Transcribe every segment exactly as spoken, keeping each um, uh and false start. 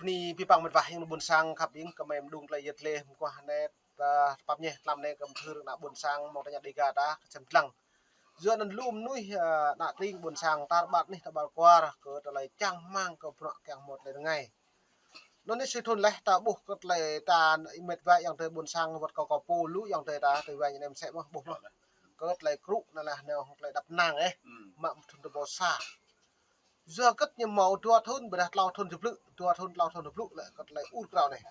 Ni pi păng mĕt wa ayŏng adơi ƀuôn sang khăp ƀing kơmơi mơđung tơlơi yet lĕ mơguah net, ah, tơpăp ñeh tlam net kơ mơthưr ană ƀuôn sang mơ̆ng tơña Dega ta kơsem dlăng. Yua anŭn lu mơnuih, ah, ană tring ƀuôn sang tar ƀar anih tar ƀar kwar kơ tơlơi čang rơmang kơ bruă kiăng hmâo tơlơi rơngai. Anŭn anai sui thŭn laih ta ƀuh kơ tơlơi ta mĕt wa ayŏng adơi ƀuôn sang wơ̆t kâo kơ pô lu ayŏng adơi ta tơlơi wa ñu nem sĕ mơ̆ ƀuh mơ̆. Kơ tơlơi krŭ anŭn lah nao tơlơi đăp nang eh. Mă thŭn rơbâo sa. Yua kơ ñu hmâo dua thŭn ƀôdah klâo thŭn tơblư̆, dua thŭn klâo thŭn tơblư̆ lĕ kơ tơlơi ur krao anai.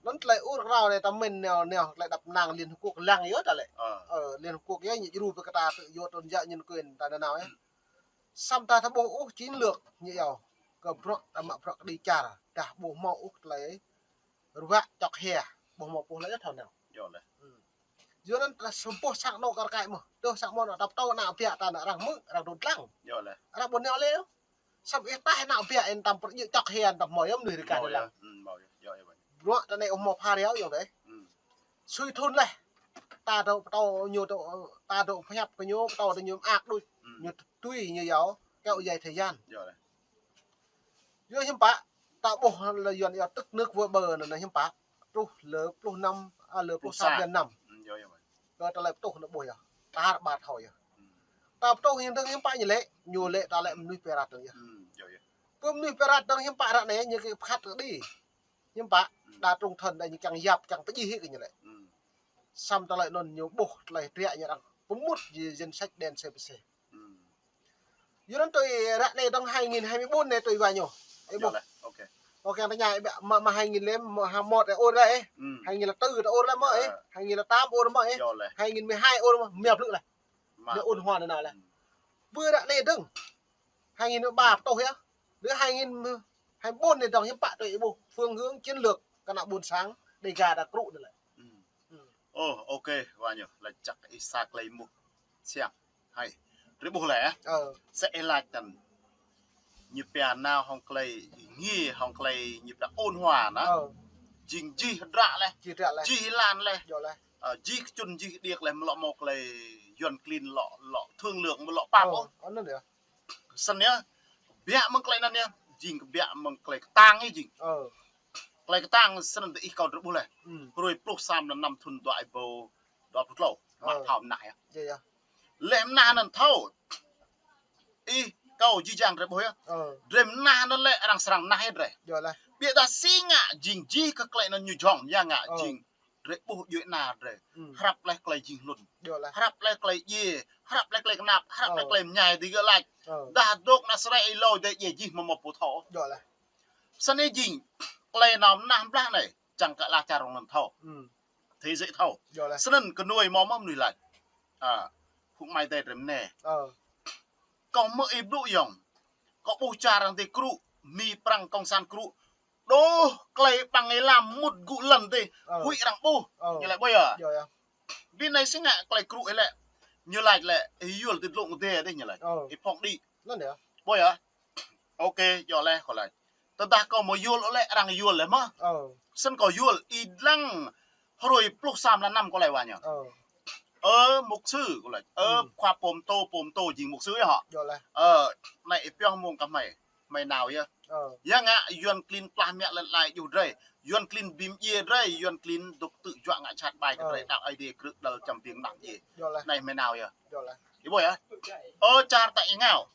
Anŭn tơlơi ur krao anai ta mĭn nao nao tơlơi đăp nang Liên Hợp Quốc lăng yơh ta lĕ. Ơ, Liên Hợp Quốc yơh ñu djru pơ kơ ta tự do tôn giáo nhân quyền ta nao nao yơh. Samơ̆ ta ƀu ƀuh ôh chiến lược ñu yơh. Kơ bruă ta mă bruă kơđi čar, dah ƀu hmâo ôh tơlơi ruă čŏk hia, ƀu hmâo pô laĭ thâo nao. Yua anŭn ta sum pô sang anŏ kar kaĭ mơ̆. Tơl sang mơ̆ anŏ ta pơtô ană biă ta ană arăng mơ̆, arăng dŏ dlăng. Arăng ƀu nao lĕ. Samơ̆ ih taih ană biă ih tam pơrjĕ čŏk hia tam hmâo yơh mơnuih rơkah dŏ dlăng. Bruă ta anai ƀu hmâo pha riao yơh dêh. Sui thŭn laih. Ta dŏ pơtô ñu dŏ, ta dŏ pơhiăp kơ ñu, pơtô ta ñu mơak đôč. Ñu tui ñu yơh, kéo dài thời gian. Yua hiư̆m pă, ta ƀuh lĕ Yuan yơh tức nước vỡ bờ anŭn hiư̆m pă. Truh lơ pluh năm, ah, lơ pluh sa blan năm. Kơ tơlơi pơtuh anŭn ƀuh yơh. Tar ƀar thâo yơh. Ta pơtuh hiư̆m dơ̆ng hiư̆m pă ñu lĕ, ñu lĕ ta lĕ mơnuih pơrat dơ̆ng yơh. Kơ mơnuih pơrat dơ̆ng hiư̆m pă ră anai ñu kơ pơkăt kơđi. Hiư̆m pă, đa trung thân đa ñu kiăng yap kiăng pơjih hĭ kơ ñu lĕ. Samơ̆ tơlơi anŭn ñu ƀuh tơlơi triă ñu arăng pơmŭt danh sách đen C P C. Yua anŭn tui ră anai dơ̆ng hai nghìn hai mươi bốn anai tui wa ñu. Ơ ƀuh. Ơ kiăng tơña ơ mă, mă hai nghìn lĕ, mă ha mot ơ ur lĕ ơ. Hai nghìn lă tư ta ur lĕ mơ̆ ơ. Hai nghìn lă tám ur mơ̆ ơ. Hai nghìn mười hai ur mơ̆, mia plư lĕ. Ñu ôn hòa anŭn lĕ. Ƀơi ră anai dơ̆ng. Hai nghìn mười ba pơtuh yơh. Lơ hai nghìn hai mươi bốn anai dơ̆ng hiư̆m pă tui ƀuh phương hướng chiến lược kơ ană ƀuôn sang Dega ta krŭ anŭn lĕ. Ơ, ok, wa ñu, laĭ čăk ih sa tơlơi mŭt siăng. Hai. Drơi ƀuh lĕ. Sĕ ih laĭ tăn. Ñu pia nao hŏng tơlơi ngi hŏng tơlơi ñu pia ôn hòa anŭn. Jing jih hơdră lĕ. Jih hơdră lĕ. Jih lan lĕ. Jih kơčŭn jih điêk lĕ mơ̆ lŏ hmâo tơlơi Yuan klin lŏ, lŏ thương lượng mơ̆ lŏ pap ôh. Anŭn yơh. Snăn yơh, kơbiă mơ̆ng tơlơi anŭn yơh, jing kơbiă mơ̆ng tơlơi kơtang yơh jing. Tơlơi kơtang snăn tơ ih kâo drơi ƀuh lĕ. Hrơi pluh sa blan năm thŭn dua êbâo dua pluh klâo, mă thâo mơnah yơh. Lĕ mơnah anŭn thâo. Ih kâo jih jang drơi ƀuh yơh. Drơi mơnah anŭn lĕ arăng srăng mơnah yơh drơi. Biă dah si ngă jing jih kơ tơlơi anŭn ñu jhŏng, ya ngă jing. Drơi ƀuh djuai ana drơi. Hrăp leh tơlơi jing hlŭn. Hrăp leh tơlơi djiê, hrăp leh tơlơi kơnăp, hrăp leh tơlơi mơñai digơ̆ lač. Dah dŏ ană Srai ih lơi dêh djiê jih mơ̆ mơ̆ pô thâo. Snăn jing, tơlơi nao mơnah blah anai, čang kơ ala čar rŏng anŭn thâo. Thế giới thâo. Snăn kơnuih mơ̆ mơ̆ mơnuih lač. A, phung amai adơi drơi mơnai. Kâo mơ̆ ih blŭ yơ̆ng. Kâo ƀuh čar arăng dêh krŭ, Mi Prăng Kông San krŭ. Đôč, tơlơi ƀăng ih lăm mŭt gŭ lăn dêh, huĭ arăng ƀuh. Ñu laĭ ƀuh yơh. Bi anai si ngă tơlơi krŭ ih lĕ. Ñu lač lĕ, ih yua tơlơi dlông dêh dêh ñu lač. Ih phŏng đĭ. Ƀuh yơh. Ok, yua leh kâo lač. Tơdah kâo mơ̆ yua leh arăng yua leh mơ̆. Snăn kâo yua, ih dlăng hrơi pluh sa blan năm kâo lač wa ñu. Ơ, mục sư, kâo lač. Ơ, khua pô mtô, pô mtô jing mục sư yơh hŏ. Ơ, anai ih pioh mông kơ hmei. Hmei nao yơh. Ya ngă Yuan klin plah mă lăn lai djuh drơi. Yuan klin bi mdjiê drơi, Yuan klin dŏ tŭ juă ngă čhat ƀai kơ drơi đăo Aê Diê krư̆ đăl čăm biêng mơnah mdjiê. Anai hmei nao yơh. Ih ƀuh yơh. Ơ čar tač êngao.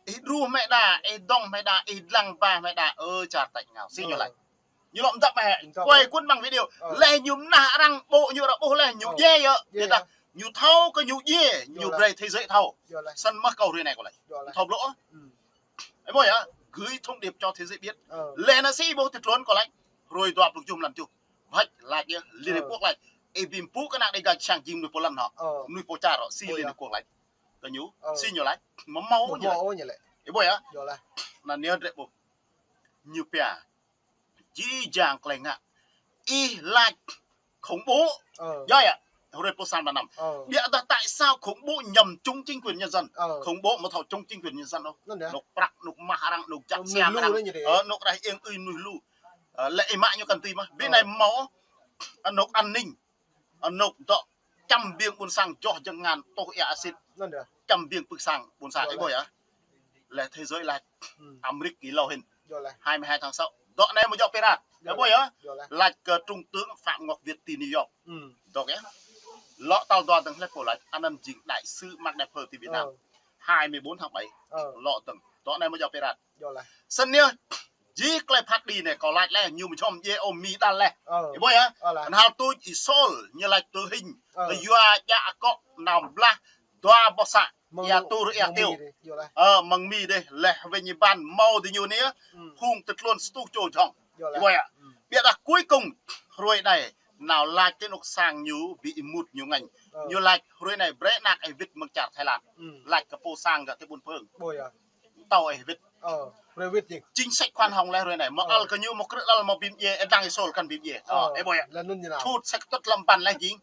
Ih đru hmei đa, ih dŏng hmei đa, ih dlăng ba hmei đa, ơ čar tač êngao. Si ñu lač. Ñu lŏ mdăp mơ̆ hĕ. Quay cuốn băng video. Leh ñu mơnah arăng ƀô̆ ñu ră ƀuh leh ñu djiê yơh. Djiê dah. Ñu thâo kơ ñu djiê, ñu brơi thế giới thâo. Snăn mơ̆ kâo hrơi anai kâo lač. Thâo blŏ. Ih ƀuh yơh, gửi thông điệp cho thế giới biết. Leh anăn si ƀuh tơtlôn kâo lač. Hrơi dua pluh kjuh mlan kjuh. Bhăt lač yơh, Liên Hợp Quốc lač. Ih bi mpŭ kơ ană Dega sang jing mnuih pô lăn hŏ. Mnuih pô čar hŏ, si Liên Hợp Quốc lač. Kơ ñu, si ñu lač. Mơ̆ mâo ñu lač. Ih ƀuh yơh. Anăn ñu drơi ƀuh. Ñu pia. Jih jang tơlơi ngă. Ih lač khủng bố. Yơh yơh. Hrơi pluh sa blan năm. Biă dah tại sao khủng bố nhằm chống chính quyền nhân dân. Khủng bố mơ̆ thâo chống chính quyền nhân dân ôh. Anôk prăk, anôk mah arăng, anôk jăk siam arăng. Ơ, anôk rah iêng ưi mnuih lu. Ơ, lĕ ih mă ñu kăn tui mơ̆. Bi anai mâo. Anôk an ninh. Anôk dŏ čăm biêng ƀuôn sang joh jơngan tuh ia asit. Čăm biêng pưk sang ƀuôn sang ih ƀuh yơh. Leh thế giới lač. Amrik kơ lâo hĭn. Hai mươi hai tháng sáu. Dŏ anai mơ̆ djŏ pirat. Yơh, ƀuh yơh. Lač kơ Trung tướng Phạm Ngọc Việt ti New York. Dŏ yơh. Lŏ tal dua dơ̆ng hlĕ pô lač, anăn jing đại sứ Mạc Đài Phơ ti Việt Nam. Hai mươi bốn tháng bảy. Lŏ dơ̆ng. Dŏ anai mơ̆ djŏ pirat. Snăn yơh, jih klei phat kđi anai kâo lač leh, ñu mơčhŏm djai ôh mĭn đăl leh. Ih ƀuh yơh. Knhal tuč Y Sôl, ñu lač tơ hing. Kơ yua djă akŏ nao blah dua boh să. Ia Tur, ia Tiuh. Mơ̆ng Mi dih, leh wĕ ñu ƀăn mâo diñu anai, phung tơtluôn stuh čô jhŏng. Ih ƀuh yơh. Ƀiădah cuối cùng, hruê anai, nao lač ti anôk sang ñu, ƀing ih mŭt ñu ngăn. Ñu lač hruê anai brei anak ih wĭt mơ̆ng čar Thái Lan. Lač kơ pô sang gah ti ƀuôn Phơng. Tâo ih wĭt. Chính sách khoan hồng leh hruê anai. Mơ̆ ăl kơ ñu, mơ̆ krư̆ đăl mơ̆ bi mdjiê, ih dlăng Y Sôl kăn bi mdjiê. Ih ƀuh yơh. Čut sek tŭt lăm ƀăn leh jing.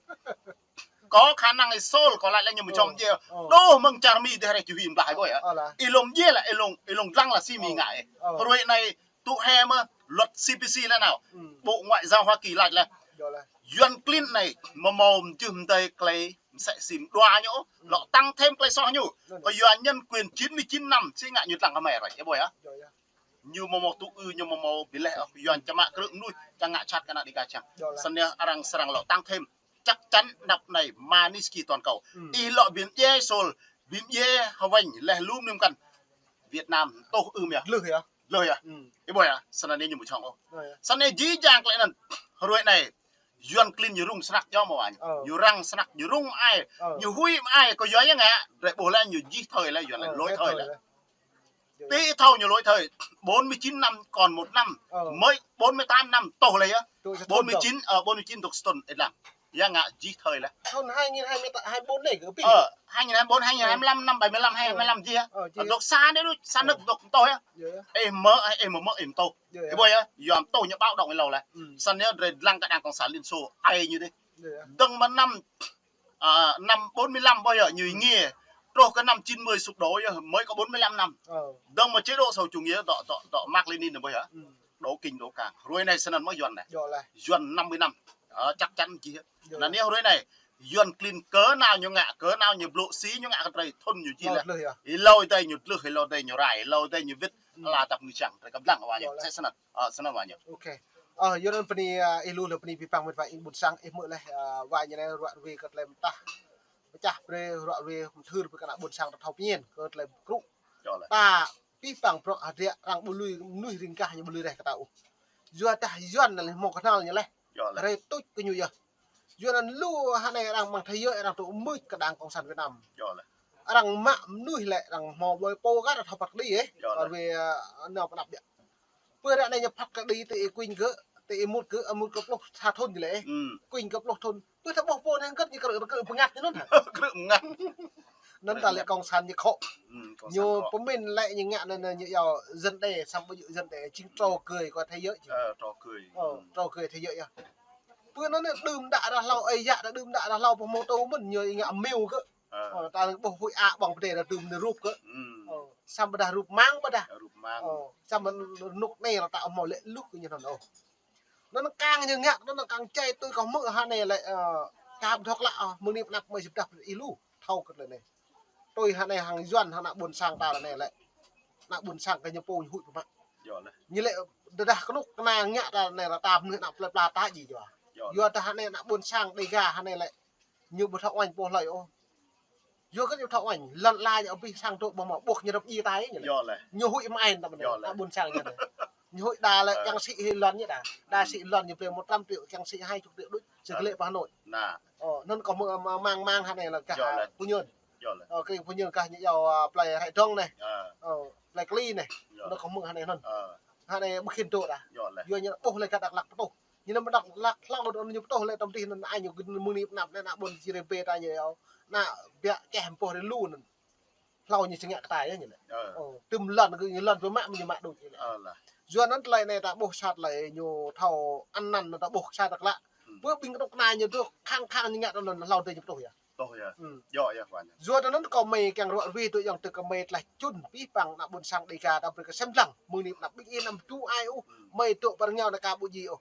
Có khả năng Y Sôl, kâo lač leh ñu mơčhŏm djai. Đôč mơ̆ng čar Mi dih rai čuhi blah ih ƀuh yơh. Ih lŏm djai lah, ih lŏm, ih lŏm dlăng lah si Mi ngă ih. Hruê anai tŭ he mơ̆, luật C P C leh nao. Bộ Ngoại giao Hoa Kỳ lač leh. Yuăn klin anai, mơ̆ mâo mjưh mdei klei msĕ si mđua ñu, lŏ tăng thêm klei soh ñu. Kơ yua nhân quyền chín mươi chín năm, si ngă ñu dlăng kơ mơi rai, ih ƀuh yơh. Ñu mơ̆ mâo tŭ ư, ñu mơ̆ mâo bi leh, ơ, Yuăn čang mă krư̆ mnuih, čang ngă čăt kơ ană Đêga čang. Snăn yơh arăng srăng lŏ tăng thêm. Chắc chắn anăp anai Magnitsky toàn cầu. Ih lŏ bi mdjiê Y Sôl, bi mdjiê Haweng, leh lu mơnuih mkăn. Việt Nam tuh ưm yơh. Dlưh yơh. Dlưh yơh. Ih ƀuh yơh, snăn anai ñu mơčhŏm ôh. Snăn anai jih jang klei anăn. Hruê anai, Yuăn klin ñu rŭng snăk djŏ mơ̆ wa ñu. Ñu răng snăk, ñu rŭng mơai. Ñu huĭ mơai, kơ yua yơh ngă, drei ƀuh leh ñu jih thời leh, Yuăn leh lỗi thời leh. Ti thâo ñu lỗi thời, bốn mươi chín năm còn một năm, mới bốn mươi tám năm tuh leh yơh. Bốn mươi chín, ơ, bốn mươi chín dŏ sa thŭn ih dlăng. Yua ngă jih thời leh. Thŭn hai nghìn hai mươi, hai mươi bốn anai kơ pi? Ơ, hai nghìn hai mươi bốn, hai nghìn hai mươi lăm, năm bảy mươi lăm, hai nghìn hai mươi lăm jih yơh. Dŏ sa anai đôč, sa nơ̆k dŏ tuh yơh. Ih mơ̆, ih mơ̆ mơ̆ ih tuh. Ih ƀuh yơh, yua tuh ñu báo động ih êlâo leh. Snăn yơh drei dlăng kơ đảng Cộng sản Liên Xô, ai ñu dih. Dơ̆ng mơ̆ năm, à, năm bốn mươi lăm ƀuh yơh, ñu ngiê. Truh kơ năm chín mươi sụp đổ yơh, mới có bốn mươi lăm năm. Dơ̆ng mơ̆ chế độ xã hội chủ nghĩa dŏ, dŏ, dŏ Mác Lênin ƀuh yơh. Đổ kinh đổ cang. Hruê anai snăn mơ̆ Yuăn anai. Yuăn năm mươi năm. Ơ, chắc chắn jih yơh. Anăn yơh hruê anai, Yuăn klin kơ nao ñu ngă, kơ nao ñu blŭ si ñu ngă kơ drei thŭn ñu jih leh. Ih êlâo dih ñu dlưh, ih êlâo dih ñu rai, ih êlâo dih ñu wĭt, ala tăp ngui čang, drei kăm dlăng wa ñu. Snăn, ơ, snăn wa ñu. Ơ, yua anăn bơni, ơ, ih lu leh bơni abih bang met wa ƀing ƀuôn sang, ih hmư̆ leh, ơ, wa ñu anai ruă ruê kơ klei mtah. Pơčah brei ruă ruê mthưr brei kơ ană ƀuôn sang ta thâo pơñen kơ klei krŭ. Ta abih bang bruă hơdră arăng ƀu lui mnuih riêng gah ñu ƀu lui reh kơ ta ôh. Yua dah Yuăn anăn leh hmâo kơnăl ñu leh. Rai tuč kơ ñu yơh. Yua anăn lu hơnai arăng mơ̆ng thế giới arăng tŭ mưč kơ đảng Cộng sản Việt Nam. Arăng mă mnuih lĕ arăng hmâo ƀơi pô kơ ta thâo phat kđi ih. Kơ wĕ, ơ, nao pơnăp biă. Pơ ră anai ñu phat kđi tơ ih kuing gơ̆, tơ ih mŭt gơ̆, ơ, mŭt gơ̆ pluh sa thŭn lĕ. Kuing gơ̆ pluh thŭn. Pơ ta ƀuh pô anai gơ̆ ñu krư̆, krư̆ bơngăt ñu anŭn hă? Krư̆ bơngăt. Anŭn ta lĕ cộng sản ñu khŏ. Ñu pơmĭn lĕ ñu ngă anŭn ñu yua dân đe, samơ̆ ƀu djơ̆ dân đe, jing trò cười kơ thế giới. Ơ, trò cười. Ơ, trò cười thế giới yơh. Pơ anŭn anai đưm đă dah hlâo, ơi yă dah đưm đă dah hlâo, pơ mô tô mơ̆n ñu ngă mêu gơ̆. Ơ, ta ƀuh huĭ a ƀơ̆ng pơdai dah đưm anai rup gơ̆. Ơ, samơ̆ dah rup mang ƀơdah. Rup mang. Ơ, samơ̆ rơnŭk anai dah ta hmâo lĕ luh kơ ñu anŭn ôh. Anŭn kang ñu ngă, anŭn kang čai tui kâo hmư̆ hơnai lĕ, ơ, kơ ƀu thâo klă ôh, mơ̆ng anai pơnăp mơi sĭt dah ih lu thâo kơ lĕ anai. Tui hơnai hăng Yuăn hăng ană ƀuôn sang ta lĕ anai lĕ. Ană ƀuôn sang kơ ñu pô ñu huĭ pơmă. Ñu lĕ tơdah kơnuk kơna ngă ta anai lĕ ta mơnuih ană plơi pla ta jih yua. Yua dah hơnai ană ƀuôn sang Đêga hơnai lĕ. Ñu ƀu thâo uañ pô hlơi ôh. Yua kơ ñu thâo uañ, lŏn ala ñu abih sang dŏ ƀu hmâo ƀuh ñu rơp djai tai ñu lĕ. Ñu huĭ mơai ta anai, ană ƀuôn sang ñu anai. Ñu huĭ đa lĕ kiăng sĭ hĭ lŏn ñu đa. Đa sĭ lŏn ñu brei một trăm triệu, kiăng sĭ hai chục triệu đôč, sĭ kơ lĕ pơ Hà Nội. Ơ, anŭn kâo hmư̆, ơ, mang mang hơnai lĕ gah, ơ, pô Yuăn. Ơ, kơ pô Yuăn gah ñu yua, ơ, plei Ră Drŏng anai. Ơ, plei Kli anai. Anŭn kâo hmư̆ hơnai anŭn. Hơnai ƀu khĭn dŏ đa. Yua ñu ƀuh lĕ gah Dak Lak pơtuh. Ñu anŭn mơ̆ Dak Lak hlâo anŭn ñu pơtuh lĕ tơm dih anŭn ai ñu gơ̆ mơ̆ng anai pơnăp anai ană ƀuôn Čư̆ Rê Bê ta ñu yua. Ană biă čeh mơ̆ pô rê lu anŭn. Hlâo ñu či ngă kơ ta yơh ñu lĕ. Ơ, tơm lŏn kơ ñu lŏn pơmă mơ̆ ñu mă đôč ñu lĕ. Yua anŭn tơlơi anai ta ƀuh sa tơlơi ñu thâo anăn anŭn ta ƀuh sa tơlơi klă. Pơ ƀing kơnuk kơna ñu dŏ khăng khăng ñu ngă tơ anŭn hlâo dih ñu pơtuh yơh. Yua tơ anŭn kâo mơi kiăng ruă ruê tui yơh tơ kơ mơi tlaih čun abih bang ană ƀuôn sang Đêga ta brei kơ sem dlăng. Mơ̆ng anai pơnăp ƀing ih anăm tŭ ai ôh. Mơi dŏ pơ rơngiao anai ka ƀu djơ̆ ôh.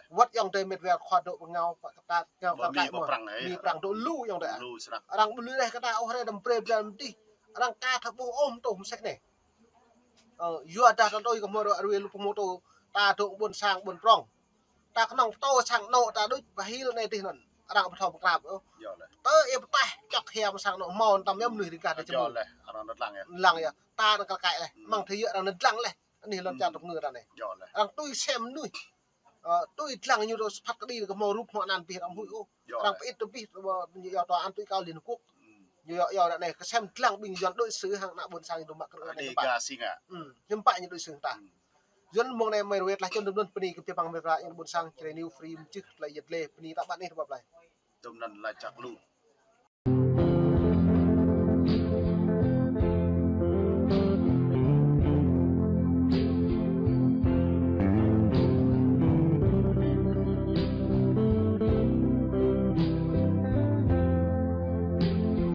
Wăt yŏng adơi met wa khua dŏ pơngao, pơkăt ngao kơ kăi mơ̆. Mi Prăng dŏ lu yŏng adơi. Arăng ƀu lui reh kơ ta ôh, rai đăm brei brei mơ̆ dih. Arăng ka thâo ƀuh ôh mơ̆ tŭ mơsĕ anai. Ơ, yua dah ta tui kơ hmâo ruă ruê lu pơmô tô. Ta dŏ ƀôn sang ƀôn prŏng. Ta kơnơ̆ng pơtô sang anŏ ta đôč pơhil anai tih anŭn. Arăng pơthâo pơkrap ôh. Tơ ih pơtaih čŏk hiam sang anŏ hmâo tam yơh mơnuih rơgah ta čơmư̆. Lăng yơh. Ta anŭn kăl kaĭ leh. Mơ̆ng thơ yơh arăng anŭn lăng leh. Anih lŏn čar tŭk ngư ta anai. Arăng tui sem mơnuih. Ơ, tui lăng ñu dŏ phat kơđi kơ hmâo rup hmâo anăn pih arăng huĭ ôh. Arăng pơit tơ pih, ơ, ñu yua tòa án tui kâo Liên Hợp Quốc. Ñu yua, yua ră anai kơ sem lăng ƀing Yuan đối xử hăng ană ƀôn sang ñu dŏ mă krư̆ anai hiư̆m pă. Hiư̆m pă ñu đối xử hăng ta. Yuan mơ̆ng anai mơi rơwet lah čun dŭm anŭn bơni kơ pia păng mơi ră ană ƀôn sang Jrai News Free mơčih tơlơi yet lĕ bơni ta ƀăn ih rơbap lai. Dŭm anŭn lah čăk lu.